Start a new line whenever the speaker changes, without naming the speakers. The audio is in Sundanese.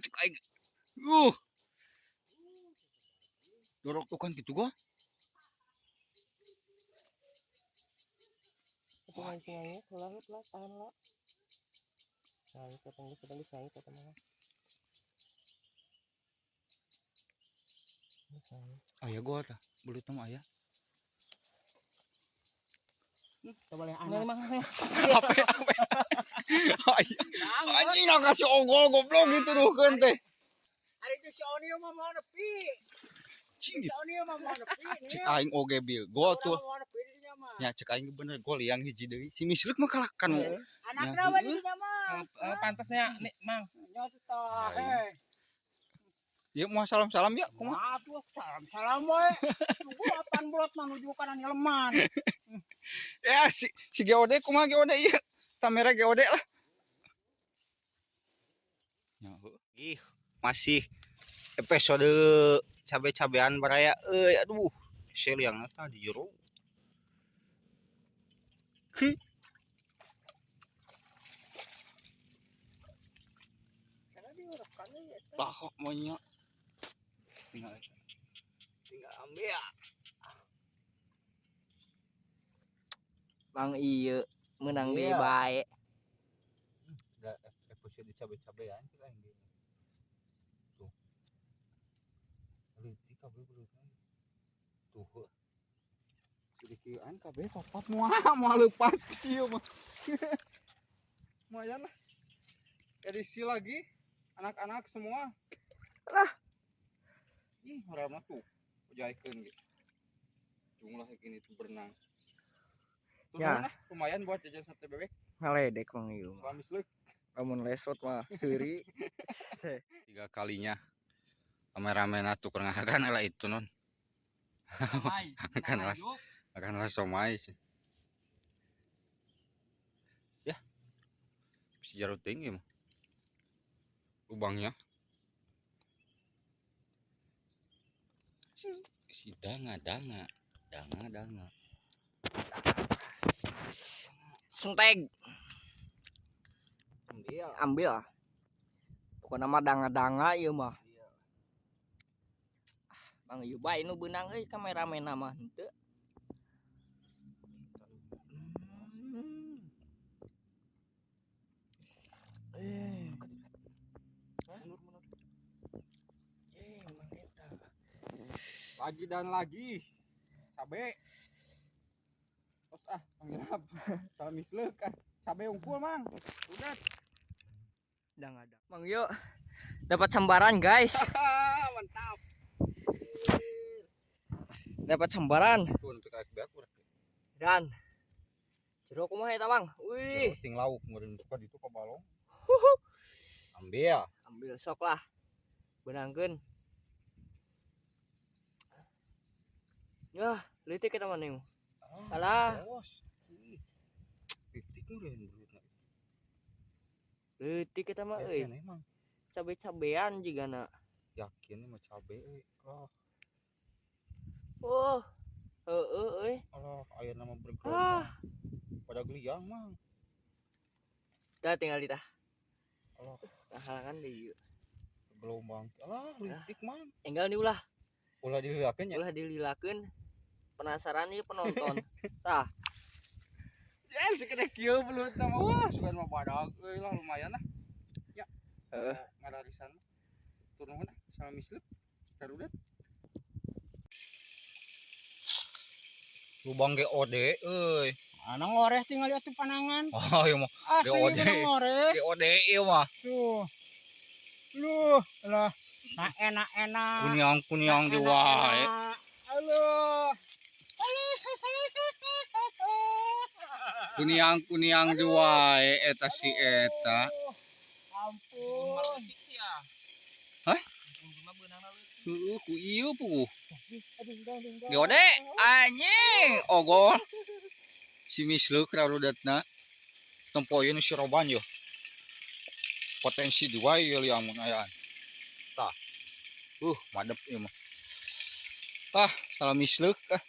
Cek aing. Dorok tuh kan gitu gua.
Itu mancingannya, ulah lah, tahan lah. Nah, itu tunggu, tunggu, saya itu teman.
Aya gua tah, belut mah aya.
Coba lihat anak.
Apa apa. Anjing nak kasih ogol goblok gitu duhkeun teh.
Ari itu si Onio mah mau nepi.
Cing
Si Onio mah mau nepi.
Cek aing oge bil. Gol tuh.
Mau nepi dinya mah.
Ya cek aing bener gol yang hiji deui. Si Misleuk mah kalakan.
Anakna we dinya mah.
Pantasnya nih, Mang.
Nya tuh tah. Heh.
Ya mau salam-salam ya kumaha?
Atuh salam-salam we. Tunggu apaan bolot mah nuju kana nyeleman.
Ya si si GOD kumaha GOD ieu? Kamera GOD lah. Ya, ih, masih episode cabe-cabean baraya euy aduh. Seliangna tah di jero. Lah kok maunya tinggal ambil ya.
Bang iya menang deui bae.
Enggak episode cabe-cabean cek aing ge. Tuh. Leutik kabeh belutna. Tuh heuh. Kieu-kieuan kabeh papat moal leupas ku sieu mah. Lumayan lah. Edisi lagi anak-anak semua.
Lah.
Ih, rame tuh. Jaikeun ge. Jumlah ini tuh berenang. Tuh
Ya.
lah, lumayan buat jajan sate bebek.
Ngaledek Mang ieu mah.
Lamis leuk.
Lamun lesot mah seuri.
3 kalinya. Kameramen atuh keur ngahakan lah itu non. Akan lah. Akan lah somai sih. Ya. Bisa jauh tinggi mah. Lubangnya. Si danga danga danga danga.
Senteg.
Ambil.
Ambil. Pokokna mah danga-danga ieu mah. Bang ieu bae nu beunang euy kameramen mah henteu.
Lagi dan lagi. Cabe. Terus ah, panggil apa? Salam misleuk ah. Cabe unggul, Mang. Udah.
Udah ada. Mang yuk. Dapat sambaran, guys.
Mantap.
Dapat sambaran.
Tuh, untuk kayak beak urang.
Dan jero kumaha eta, Bang? Wih.
Ting lauk meureun suka ditu ka balong. Ambil.
Ambil sok lah. Benangkeun. Yah, leutik eta mah nih. Alah.
Bos. Leutik meureun belutna.
Leutik eta mah euy.
Yakin emang.
Cabe-cabean jigana.
Yakin mah cabe euy. Alah.
Oh. Heeh euy.
Alah, aya nama bergelombang. Pada geliang, Mang.
Dah tinggal di tah.
Alah.
Halangan deui.
Gelombang. Alah, leutik, Mang.
Enggal nih ulah.
Ulah dililakeun nya.
Ulah dililakeun. Penasaran nih penonton. Tah.
Ya, segede kieu belut mah. Wah, sugan mah badag euy lah lumayan lah. Ya.
Heeh.
Ngararisan. Tur nuhun ah, salam misleuk. Karudet. Lubang GOD euy.
Ana ngoreh tinggal atuh panangan.
Oh, ieu mah.
Asli
GOD.
menang ngoreh.
GOD ieu mah.
Tuh. Luh, lah. Nah, enak-enak.
Kuniang-kuniang di wae.
Aduh.
Kuniang-kuniang di wae eta si eta.
Ampun.
Hah? Heeh, ku ieu puguh. GOD anjing ogol. Si misleuk rarudatna. Tempoyeun si roban yo. Potensi di wae ieu liang mun ayaan. Tah. Madep ieu mah. Ah, salah misleuk ah.